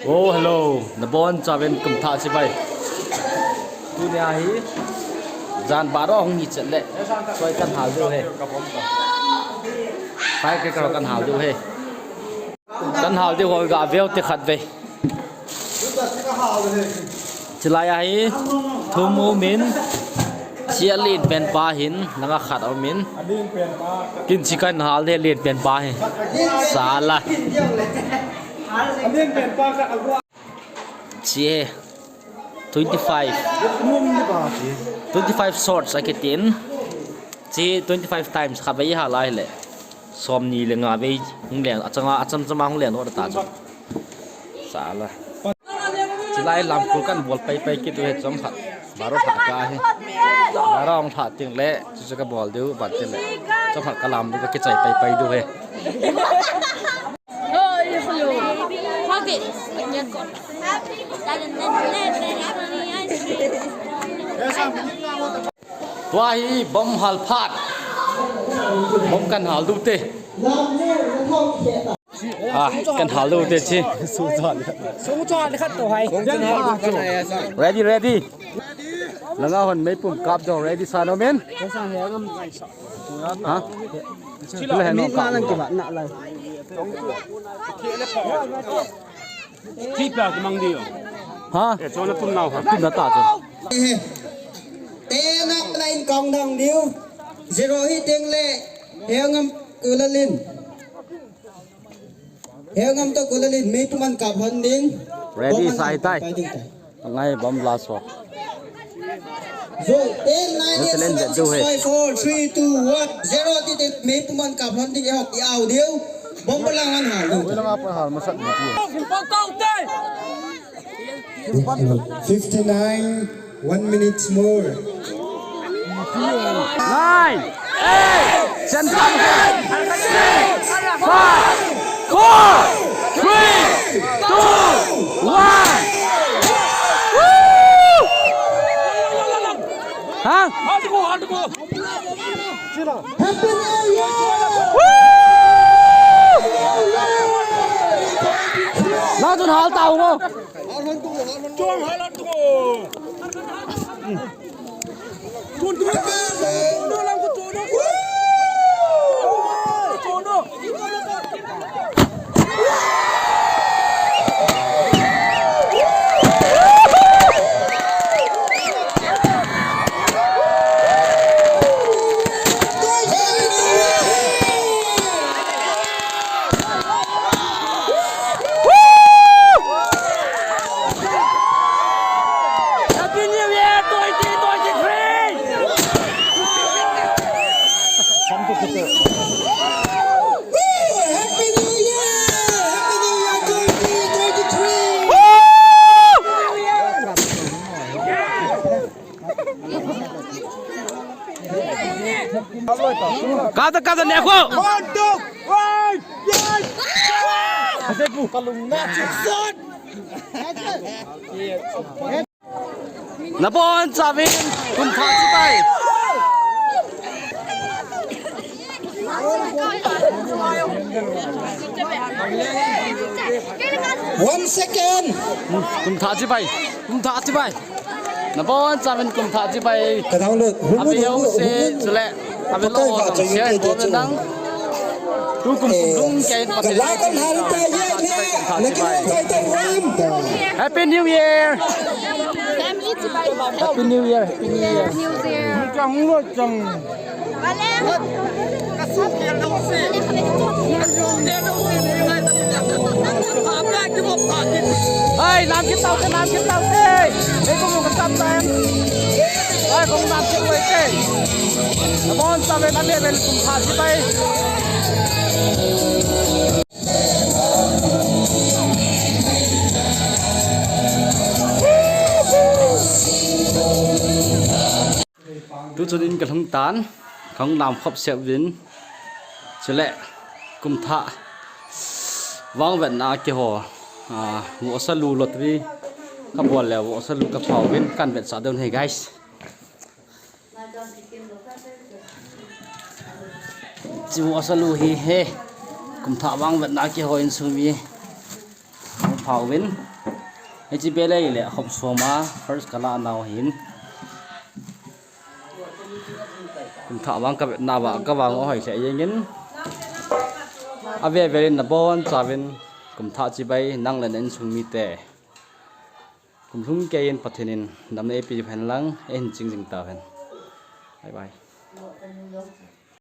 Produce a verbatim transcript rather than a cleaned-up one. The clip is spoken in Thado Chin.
Oh, hello. Nabon chauvin kum thah chibai. Tunia hi jan baro hung hi chet le. Soi kan hal diu he. Firecracker kan hal diu he. Kan hal diu ho ga veu te khat ve. Chilai a hi thum um in, chi a len pen pa hin, langa khat um in. Kin chi kan hal de len pen pa hi. Sala. Chi he. Twenty five. Twenty five shots a kitin. Chi twenty five times kha vei ha lai le. Som ni le nga vei hung len, achanga, acham chama hung len ho ta chu. Sala. Chilai lam kul kan bol pai pai kit u he chom khat. Baro khat ka he. Baro hung khat ting le, chu chu ka bol diu, ban ting le. Chom khat ka lam diu ka kichai pai pai diu he. Tua hi bom hal phat. Bom kan hal diu te. Ah, kan hal diu te chi. Ready, ready. Langa hon meipum kap jo, ready sa no men. Ha? Chila hen no kap. Chi pia ki mang diu. Ha? Eh, chona tum nau ha. Tum na ta chu. Ten up line countdown diu. Zero hi teng le. Hengam Kulalin. Hengam to Kulalin. Meipum an kap hon ding. Ready, sai tai. Ngai bom la so. So, ten, nine, eight, seven, six, five, four, three, two, one, zero, ti te, meipum an kap hon ding, eh, hok, i au diu. Bom pa lang an hal diu. Wala nga pa hal masat ni ti. Fifty-nine, one minute more. Nine, eight, seven, six, five, four, three, two, one. Woo! Ha? Happy New Year! Woo! Lang chun hal ta u mo. Happy New Year twenty twenty-three! Happy New Year! Happy New Year twenty twenty-three! Kata, kata, ne ako! One, two, one, yes! Kasi po, kalung na. Nabon chauvin kum thah chibai. One second. Kum thah chibai. Kum thah chibai. Nabon chauvin kum thah chibai. Ka download. Hung, hung, hung, hung. Ave ho se, chule. Ave lo ho, share bol le nang. Tu kum kum lung kei in pakai. Happy New Year. Happy New Year. Happy New Year. Hai, nam kit tau te, nam kit tau te. Ei, kum kum kap ta em. Hai, kum nam kit wai te. Nabon chauvin a level kum thah chibai. Tu chun in ka lhung tan, ka hung nam khop sep vin. Chule, kum thah vangvetna keiho, ah, Vohsa Lu lottery ka bol le, Vohsa Lu ka phau vin, kan vetsah deu nei, guys. Chu Vohsa Lu hi he, kum thah vangvetna keiho insung mi. Phauvin. Hiche bel ahile hop som a first kala nau hin. Kum thah vang kavetna uva kavang ahoi lheh jengin. Ave velin nabonchauvin kum thah chibai nang le na insung mite. Kum lhung keiyin Pathen in damna eipe hen lang, eihin ching jing tauhen. Bye bye.